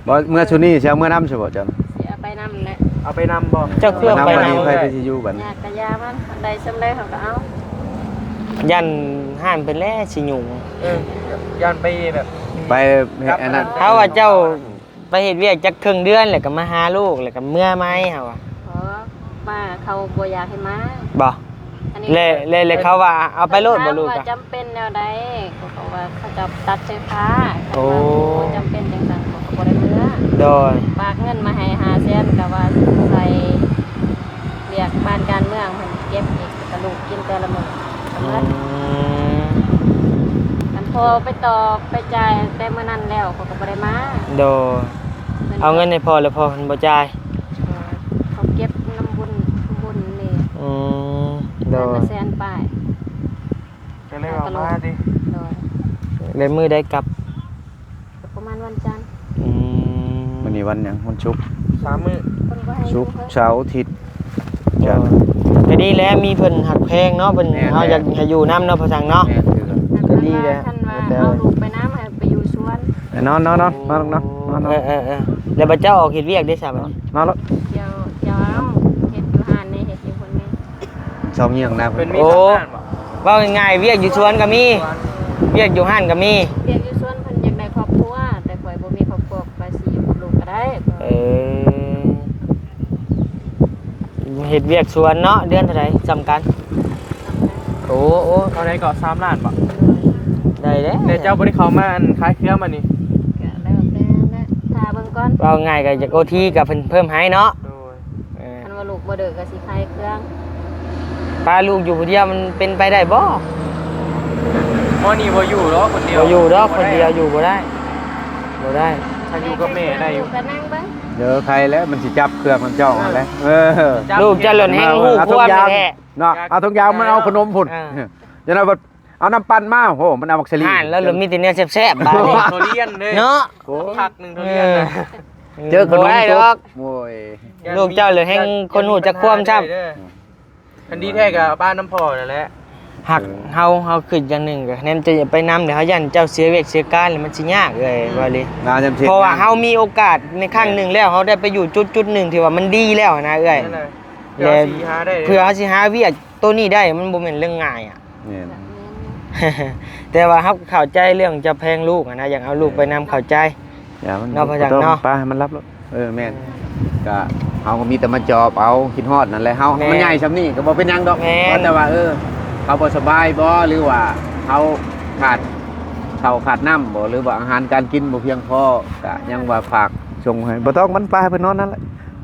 ບໍ່ ເມື່ອຊຸນີ້ຊິເອົາເມືອນຳຊິບໍ່ເຈົ້າ? ຊິເອົາໄປນຳແຫຼະ ເອົາໄປນຳບໍ່? ເຈົ້າຄືເອົາໄປນຳ ໃຜ ໃຜຊິຢູ່ບັດນີ້ ຍາກກະຢາມັນ ໄດ້ສ່ຳໃດເຮົາກໍເອົາ ຢ້ານຮ້ານເພິ່ນແຫຼະຊິຫຍຸ້ງ ເອີ ຢ້ານໄປແບບ ໄປອັນນັ້ນ ຖ້າວ່າເຈົ້າ ໄປເຮັດວຽກຈັກເຄິ່ງເດືອນ ແລ້ວກໍມາຫາລູກ ແລ້ວກໍເມືອໃໝ່ ເຮົາວ່າ ອໍ ມາ ເຂົາບໍ່ຢາກໃຫ້ມາ ບໍ່ ອັນນີ້ ແລ້ວ ແລ້ວ ແລ້ວເຂົາວ່າເອົາໄປໂລດບໍ່ລູກ ເຂົາວ່າຈຳເປັນແນວໃດ ເຂົາກໍວ່າເຂົາຈະຕັດໄຟຟ້າ ໂອ້ ຄັນວ່າບໍ່ຈຳເປັນຈັ່ງຊັ້ນ ເຂົາກໍບໍ່ໄດ້ເມືອ ໂດຍ ຝາກເງິນມາໃຫ້ຫ້າແສນ ກໍວ່າໃສ່ວຽກບ້ານການເມືອງ ເພິ່ນເກັບອີກ ແລ້ວກໍລູກກິນແຕ່ລະມື້ ກໍເໝິດ ອືມ ຄັນພໍ່ໄປຕໍ່ໄປຈ່າຍແຕ່ມື້ນັ້ນແລ້ວ ເຂົາກໍບໍ່ໄດ້ມາ ໂດຍ ເພິ່ນ ເອົາເງິນໃຫ້ພໍ່ ແລ້ວພໍ່ເພິ່ນບໍ່ຈ່າຍ ເອີ ເຂົາເກັບນຳບຸນ ບຸນນີ້ ອືມ ໂດຍ ເດືອນລະແສນປາຍ ເອົາມາຕິ ໂດຍ ແລ້ວມື້ໃດກັບ? ປະມານວັນຈັນ. ອືມ ມື້ນີ້ວັນຫຍັງ? ວັນສຸກ ສາມມື້ ເພິ່ນກໍໃຫ້ ສຸກ ຢູ່ເພິ່ນ ເສົາ ອາທິດ ເອີ ຈັນ ກໍດີແຫຼະ ມີເພິ່ນຮັກແພງເນາະ ເພິ່ນ ແມ່ນ ເຮົາຢາກໃຫ້ຢູ່ນຳເນາະ ພໍ່ຊ່າງເນາະ. ແມ່ນຄືກັນ ກໍດີແຫຼະ ຄັນວ່າ ແຕ່ ເອົາລູກໄປນຳ ໃຫ້ໄປຢູ່ສວນ. ນອນ ນອນ ນອນ ນອນ ນອນ ນອນ. ເອີ ເອີ ເອີ ແລ້ວບັດເຈົ້າອອກເຮັດວຽກເດ້ຊະບັດນີ້? ນອນໂລດ ກ່ຽວ ກ່ຽວເອົາ ເຮັດຢູ່ຮ້ານນີ້ ເຮັດຢູ່ພຸ້ນນີ້ ສອງເຫຍື່ອງນະ. ເພິ່ນມີ ໂອ້ ສອງຮ້ານບໍ່? ເວົ້າງ່າຍໆ ວຽກຢູ່ສວນກໍມີ ສວນ ວຽກຢູ່ຮ້ານກໍມີ. ວຽກຢູ່ສວນເພິ່ນຢາກໄດ້ຄອບຄົວ ແຕ່ຂ້ອຍບໍ່ມີຄອບຄົວ ຂ້ອຍຊິຢູ່ກັບລູກກໍໄດ້. ເອີ ເຮັດວຽກສວນເນາະ ເດືອນເທົ່າໃດ? ສ່ຳກັນ. ໂອ້ ໂອ້ ເທົ່າໃດກໍ ສາມລ້ານບໍ່? ໄດ້ເດ້. ແຕ່ເຈົ້າບໍ່ໄດ້ເຂົ້າມາ ອັນ ຂາຍເຄື່ອງບັດນີ້? ກໍແລ້ວແຕ່ແຫຼະ ຖ້າເບິ່ງກ່ອນ. ເວົ້າງ່າຍກໍຢາກໂອທີ ກໍເພິ່ນເພີ່ມໃຫ້ເນາະ. ໂດຍ ເອີ ຄັນວ່າລູກບໍ່ດື້ກໍຊິຂາຍເຄື່ອງ. ປາລູກຢູ່ຜູ້ດຽວມັນເປັນໄປໄດ້ບໍ່? ໝໍນີ້ບໍ່ຢູ່ດອກຄົນດຽວ ບໍ່ຢູ່ດອກຄົນດຽວ ຢູ່ບໍ່ໄດ້ ບໍ່ໄດ້. ຖ້າຢູ່ກັບແມ່ໄດ້ຢູ່ ກໍນັ່ງເບິ່ງ. ເດີ ໃຄແລ້ວ ມັນຊິຈັບເຄື່ອງນຳເຈົ້າຫັ້ນແຫຼະ. ເອີ ຈັບ ລູກເຈົ້າຫຼົດແຮງຮູ້ຄວາມແທ້ເນາະ. ເອົາຖົງຢາງ ມັນເອົາຂະໜົມພຸ້ນ. ເອີ ຈັ່ງນັ້ນ ເອົານ້ຳປັ່ນມາ ໂຫ ມັນເອົາໝາກສາລີ. ຫັ້ນແລ້ວ ມີແຕ່ແນວແຊບໆ ບາດນີ້ ທຸລຽນເດ້ເນາະ. ໂອ້ ຄັກໜຶ່ງທຸລຽນນະ ເອີ ເຈີຂະໜົມ ບໍ່ໄດ້ດອກ. ໂອ້ຍ ລູກເຈົ້າເລີຍແຮງຄົນຮູ້ຈັກຄວາມຊ້ຳ. ຄັນດີແທ້ກໍເອົາປະນຳພໍ່ນັ້ນແຫຼະ. ຫາກເຮົາ ເຮົາຄິດຢ່າງໜຶ່ງກໍ ແນມຈະໄປນຳ ແລ້ວເຮົາຢ້ານເຈົ້າເສຍວຽກເສຍການ ແລ້ວມັນຊິຍາກເອື້ອຍ ອືມ ວ່າລີ. ເພາະວ່າເຮົາມີໂອກາດໃນຄັ້ງໜຶ່ງແລ້ວ ເຮົາໄດ້ໄປຢູ່ຈຸດໆໜຶ່ງທີ່ວ່າມັນດີແລ້ວນະເອື້ອຍ. ແລະ ເພື່ອເຮົາຊິຫາໄດ້ ເພື່ອເຮົາຊິຫາວຽກໂຕນີ້ໄດ້ ມັນບໍ່ແມ່ນເລື່ອງງ່າຍອະ. ແມ່ນ ແຕ່ວ່າເຮົາກໍເຂົ້າໃຈເລື່ອງເຈົ້າແພງລູກຫັ້ນນະ ຢາກເອົາລູກໄປນຳ ເຂົ້າໃຈ ຢ່າ ມັນ ເນາະ ບໍ່ຕ້ອງ ພະຈັກເນາະ ປະໃຫ້ມັນຫຼັບໂລດ. ເອີ ແມ່ນ ກະເຮົາກໍມີແຕ່ມາຈອບເອົາ ຄິດຮອດນັ້ນແຫຼະ. ເຮົາ ແມ່ນ ມັນໃຫຍ່ຊ່ຳນີ້ກໍບໍ່ເປັນຫຍັງດອກ. ແມ່ນ ວ່າແຕ່ວ່າ ເອີ ເຮົາບໍ່ສະບາຍບໍ່ ຫຼືວ່າເຮົາຂາດເຂົ້າຂາດນ້ຳບໍ່ ຫຼືວ່າອາຫານການກິນບໍ່ພຽງພໍ ກະຍັງວ່າຝາກສົ່ງໃຫ້ ບໍ່ຕ້ອງ ມັນປະໃຫ້ເພິ່ນນອນນັ້ນແຫຼະ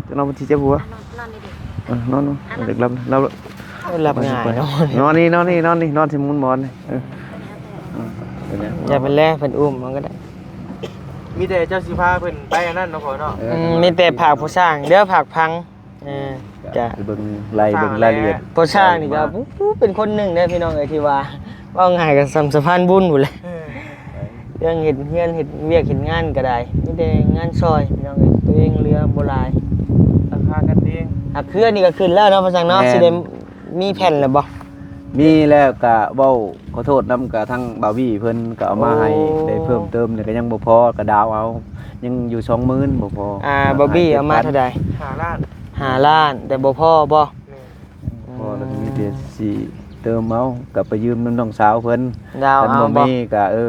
ຈະນອນ ມັນຊິເຈັບຫົວ. ນອນ ນອນດີໆ ເອີ ນອນ ນອນ ເດັກຫຼັບ ຫຼັບ ເອີ ຫຼັບງ່າຍເນາະ. ນອນນີ້ ນອນນີ້ ນອນນີ້ ນອນທີ່ໝູນໝອນນີ້. ເອີ ເອີ ເປັນຫຍັງ? ຢ່າໄປແລ ເພິ່ນອຸ້ມມັນກໍໄດ້. ມີແຕ່ເຈົ້າຊິພາເພິ່ນໄປອັນນັ້ນເນາະພໍ່ເນາະ. ເອີ ອືມ ມີແຕ່ຝາກພໍ່ຊ່າງເດີ ຝາກຝັງ. ເອີ ກະ ກະໄປເບິ່ງ ໄລ່ເບິ່ງລາຍລະອຽດ. ພໍ່ຊ່າງນີ້ກໍ ໂອ້ ເປັນຄົນໜຶ່ງເດ້ພີ່ນ້ອງເອີຍ ທີ່ວ່າ ເວົ້າງ່າຍກໍສ່ຳສະພານບຸນພຸ້ນແຫຼະ. ເອີ ເລື່ອງເຮັດເຮືອນເຮັດວຽກເຮັດງານກໍໄດ້ ມີແຕ່ງານຊ່ອຍພີ່ນ້ອງເອີຍ ຕົວເອງເຫຼືອບໍ່ຫຼາຍ ກໍຫາກັນເອງ. ຫາກເຮືອນນີ້ກໍຂຶ້ນແລ້ວເນາະ ພໍ່ຊ່າງເນາະ. ແມ່ນ ຊິໄດ້ມີແຜນແລ້ວບໍ່? ມີແລ້ວ ກະເວົ້າຂໍໂທດນຳ ກະທາງບ່າວວີເພິ່ນກໍເອົາມາໃຫ້ ໂອ້ ໄດ້ເພີ່ມເຕີມນີ້ ກໍຍັງບໍ່ພໍ ກໍດາວເອົາ ຍັງຢູ່ສອງໝື່ນບໍ່ພໍ. ອ່າ ບ່າວວີເອົາມາເທົ່າໃດ? ຫ້າລ້ານ ຫ້າລ້ານ ແຕ່ບໍ່ພໍບໍ່? ແມ່ນ ບໍ່ ແລ້ວກໍມີແຕ່ຊິເຕີມເອົາ ກໍໄປຢືມນຳນ້ອງສາວເພິ່ນ ດາວເອົາບໍ່? ຄັນບໍ່ມີກໍ ເອີ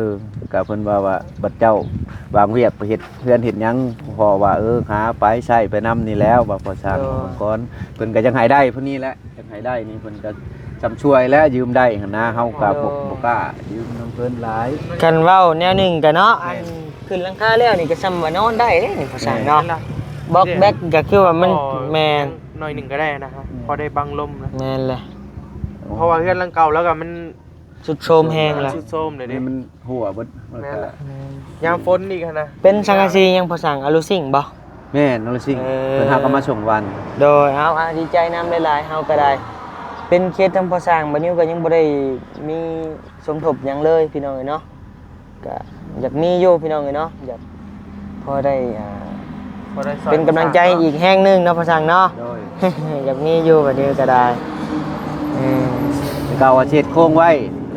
ກໍເພິ່ນວ່າ ວ່າບັດເຈົ້າວາງວຽກໄປເຮັດເຮືອນເຮັດຫຍັງ ພໍ່ວ່າ ເອີ ຫາໄປໃຊ້ໄປນຳນີ້ແລ້ວ ວ່າພໍ່ຊ່າງ ໂດຍ ເບິ່ງກ່ອນ. ເພິ່ນກໍຢາກໃຫ້ໄດ້ຜູ້ນີ້ແຫຼະ ຢາກໃຫ້ໄດ້ນີ້ ເພິ່ນກໍຊ່ຳຊ່ວຍແຫຼະ ຢືມໄດ້ຫັ້ນນະ ເຮົາກໍບໍ່ ໂດຍ ບໍ່ກ້າຢືມນຳເພິ່ນຫຼາຍ. ຄັນເວົ້າແນວໜຶ່ງກໍເນາະ ແມ່ນ ອັນຂຶ້ນຫຼັງຄາແລ້ວນີ້ກໍຊ່ຳວ່ານອນໄດ້ເດ້ນີ້ ພໍ່ຊ່າງເນາະ. ແມ່ນລະ ບອກແບັກກໍຄືວ່າມັນ ອໍ ແມ່ນ ໜ້ອຍໜຶ່ງກໍໄດ້ນະ ພໍໄດ້ບັງລົມນະ. ແມ່ນແຫຼະ ເພາະວ່າເຮືອນຫຼັງເກົ່າແລ້ວກໍມັນຊຸດໂຊມແຮງລະ ຊຸດໂຊມເດ້ ມັນຮົ່ວເບິດ. ແມ່ນລະ ຍາມຝົນອີກຫັ້ນນະ ເປັນສັງກະສີຫຍັງ ພໍ່ຊ່າງ ອາລູຊິງບໍ່? ແມ່ນ ອາລູຊິງ ເອີ ເພິ່ນຫາກໍມາສົ່ງວັນ. ໂດຍ ເອົາ ດີໃຈນຳຫຼາຍໆ ເຮົາກໍໄດ້ ເປັນເຂດທາງພໍ່ຊ່າງ ບ່າວນິວກໍຍັງບໍ່ໄດ້ມີສົມທົບຫຍັງເລີຍ ພີ່ນ້ອງເອີຍເນາະ. ກະຢາກມີຢູ່ພີ່ນ້ອງເອີຍເນາະ ຢາກພໍໄດ້ ອ່າ ພໍໄດ້ຊ່ອຍ ເປັນກຳລັງໃຈອີກແຮງໜຶ່ງເນາະ ພໍ່ຊ່າງເນາະ. ໂດຍ ຢາກມີຢູ່ບາດນີ້ກໍໄດ້. ເອີ ແຕ່ເກົ່າວ່າຊິເຮັດໂຄງໄວ້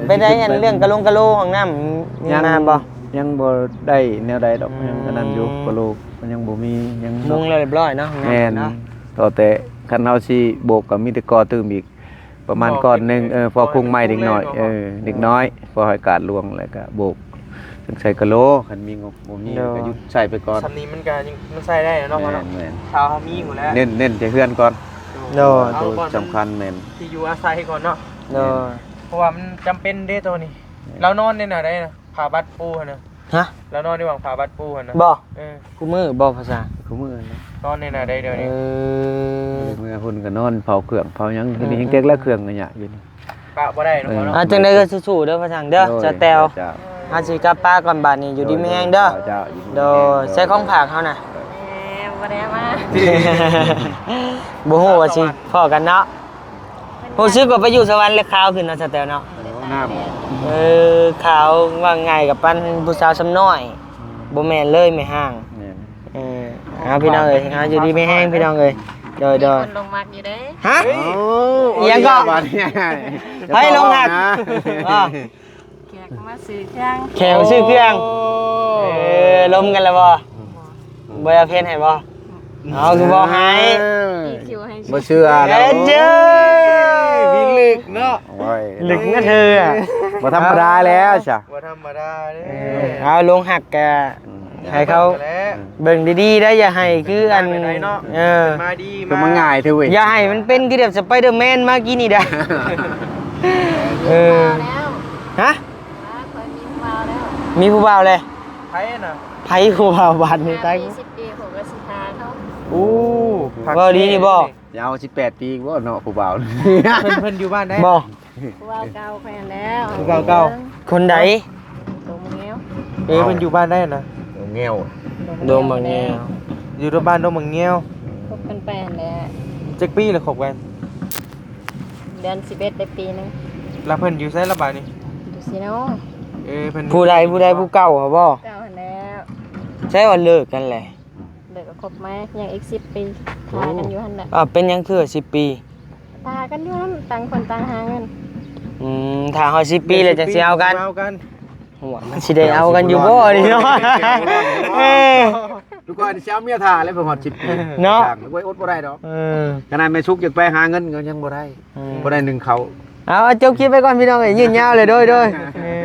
ເປັນໃດ ອັນເລື່ອງກະລົງກະໂລຫ້ອງນ້ຳມີມາບໍ່? ຍັງບໍ່ໄດ້ແນວໃດດອກ ອືມ ຍັງອັນນັ້ນຢູ່ ກະໂລກໍຍັງບໍ່ມີຫຍັງ ມຸງແລ້ວຮຽບຮ້ອຍເນາະ ຫ້ອງນ້ຳ. ແມ່ນ ເນາະ ກໍແຕ່ຄັນເຮົາຊິໂບກກໍມີແຕ່ກໍ່ຕື່ມອີກ ປະມານກ້ອນໜຶ່ງ ເອີ ພໍຄຸງໄມ້ເດັກນ້ອຍ ເອີ ເດັກນ້ອຍ ພໍໃຫ້ກາດຫຼວງ ແລ້ວກະໂບກ ຈັ່ງໃສ່ກະໂຫຼ. ຄັນມີງົບ ບໍ່ມີ ໂດຍ ກະຢຸດໃຊ້ໄປກ່ອນ. ສ່ຳນີ້ມັນກະຍັງ ມັນໃຊ້ໄດ້ເນາະ. ແມ່ນ ເນາະ ຖ້າເຮົາມີພຸ້ນແຫຼະ ເນັ້ນ ເນັ້ນແຕ່ເຮືອນກ່ອນ. ໂດຍ ໂຕສຳຄັນແມ່ນທີ່ຢູ່ອາໄສກ່ອນເນາະ. ໂດຍ ເພາະວ່າມັນຈຳເປັນເດ້ໂຕນີ້. ແມ່ນ ລາວນອນໃນໜ້າໃດນະ? ຜ້າບັດປູຫັ້ນນະ. ຮະ? ລາວນອນຢູ່ຫວ່າງຜ້າບັດປູຫັ້ນນະ. ບໍ່? ເອີ ຄູ່ມື້ບໍ່ພາສາ? ຄູ່ມື້ຫັ້ນນະ ນອນໃນໜ້າໃດດຽວນີ້? ເອີ ເມື່ອພຸ້ນກໍນອນເຝົ້າເຄື່ອງເຝົ້າຫຍັງ ເອີ ເຮັດນີ້ແຮງແຕກແລ້ວ ເອີ ເຄື່ອງກໍຍາກຢູ່ນີ້ ປະບໍ່ໄດ້ເນາະ. ເອີ ເນາະ ອ່າ ຈັ່ງໃດກໍສູ້ໆເດີພາສັງເດີ. ໂດຍ ຈະແຕ່ວ ເຈົ້າ ເຮົາຊິກັບປາກ່ອນບາດນີ້ ຢູ່ດີມີແຮງເດີ. ເຈົ້າ ເຈົ້າ ໂດຍ ໃສ່ຂອງຝາກເຮົານະ. ເອີ ບໍ່ໄດ້ເອົາມາ ບໍ່ຮູ້ວ່າຊິພໍ້ກັນເນາະ. ຮູ້ສຶກວ່າໄປຢູ່ສະຫວັນແລ້ວຂາວຂຶ້ນເນາະ ສະແຕວເນາະ. ເອີ ຂາວວ່າງ່າຍກັບປານຜູ້ສາວສ່ຳນ້ອຍ ບໍ່ແມ່ນເລີຍແມ່ຮ້າງ. ແມ່ນ ເອີ ເອົາພີ່ນ້ອງເອີຍ ເອົາຢູ່ດີມີແຮງພີ່ນ້ອງເອີຍ. ໂດຍ ໂດຍ ມີຄົນຫຼົງມັກຢູ່ເດ້. ຮະ? ເອົ້າ ອີ່ຫຍັງກໍ? ບາດນີ້ ໃຜຫຼົງຮັກ? ເຈົ້າຂອງນະ ອ້າວ ແຂກມາຊື້ເຄື່ອງ ແຂກມາຊື້ເຄື່ອງ. ໂອ້ ເອີ ລົມກັນແລ້ວບໍ່? ບໍ່ ບໍ່ຢາກເຮັດໃຫ້ບໍ່? ເອົາ ຄືບໍ່ໃຫ້ ອີຄິວໃຫ້ ບໍ່ເຊື່ອແລ້ວ. ເອີ ເຈົ້າ ວິກລຶກເນາະ. ໂອ້ຍ ລຶກນະເທີອະ ບໍ່ທຳມະດາແລ້ວຊະ ບໍ່ທຳມະດາເດ້. ເອີ ເອົາ ຫຼົງຮັກກະ ອືມ ໃຫ້ເຂົາເບິ່ງດີໆໄດ໋ ຢ່າໃຫ້ຄືອັນ ເອີ ມາດີ ຄືມາງ່າຍເທີເວີຍ ຢ່າໃຫ້ມັນເປັນຄືແບບສະໄປເດີແມນມາກີ້ນີ້ໄດ໋. ເອີ ຮະ? ມີຜູ້ບ່າວແລ້ວ ມີຜູ້ບ່າວແລ້ວ. ໃຜນະ? ໃຜຜູ້ບ່າວບາດນີ້ ຕາຍ ສິບປີ ຜົມກໍຊິຫາເຂົາ. ໂອ້ ເວົ້າດີນີ້ບໍ່? ຢາວ ສິບແປດປີບໍ່ເນາະ ຜູ້ບ່າວ. ເພິ່ນ ເພິ່ນຢູ່ບ້ານໃດ? ບໍ່ ຜູ້ບ່າວເກົ່າຂ້ອຍຫັ້ນແຫຼະ ຜູ້ບ່າວເກົ່າ. ຄົນໃດ? ດົງບັກແງວ. ເອີ ເພິ່ນຢູ່ບ້ານໃດນະ? ດົງບັກແງວ ດົງບັກແງວ ຢູ່ບ້ານດົງບັກແງວ. ຄົບກັນໄປຫັ້ນແຫຼະ ຈັກປີລະຄົບກັນ? ເດືອນສິບເອັດໄດ້ປີໜຶ່ງ. ລະເພິ່ນຢູ່ໃສລະບາດນີ້? ຢູ່ຊີໂນ. ເອີ ເພິ່ນ ຜູ້ໃດ ຜູ້ໃດ ຜູ້ເກົ່າຫັ້ນບໍ່? ເກົ່າຫັ້ນແຫຼະ. ໃຊ່ວ່າເລີກກັນແຫຼະ? ເລີກກໍຄົບໃໝ່ ຍັງອີກສິບປີ ຖ້າກັນຢູ່ຫັ້ນແຫຼະ. ອ້າວ ເປັນຫຍັງຄືວ່າສິບປີ? ຖ້າກັນຢູ່ຫັ້ນ ຕ່າງຄົນຕ່າງຫາເງິນ. ອືມ ຖ້າຮອດສິບປີແລ້ວຈັ່ງຊິເອົາກັນ. ໂອ້ຍ ມັນຊິໄດ້ເອົາກັນຢູ່ບໍ່ນີ້ເນາະ? ເອີ ທຸກຄົນຊິເອົາເມຍຖ້າແລ້ວ ເພິ່ນຮອດສິບປີເນາະ. ໂອ້ຍ ອົດບໍ່ໄດ້ດອກ. ເອີ ຂະໜາດແມ່ສຸກຢາກໄປຫາເງິນກໍຍັງບໍ່ໄດ້ ອືມ ບໍ່ໄດ້ໜຶ່ງເຂົ້າ. ເອົາ ຈົບຄລິບໄວ້ກ່ອນພີ່ນ້ອງເອີຍ ຍືດຍາວເລີຍ. ໂດຍ ໂດຍ ເອີ.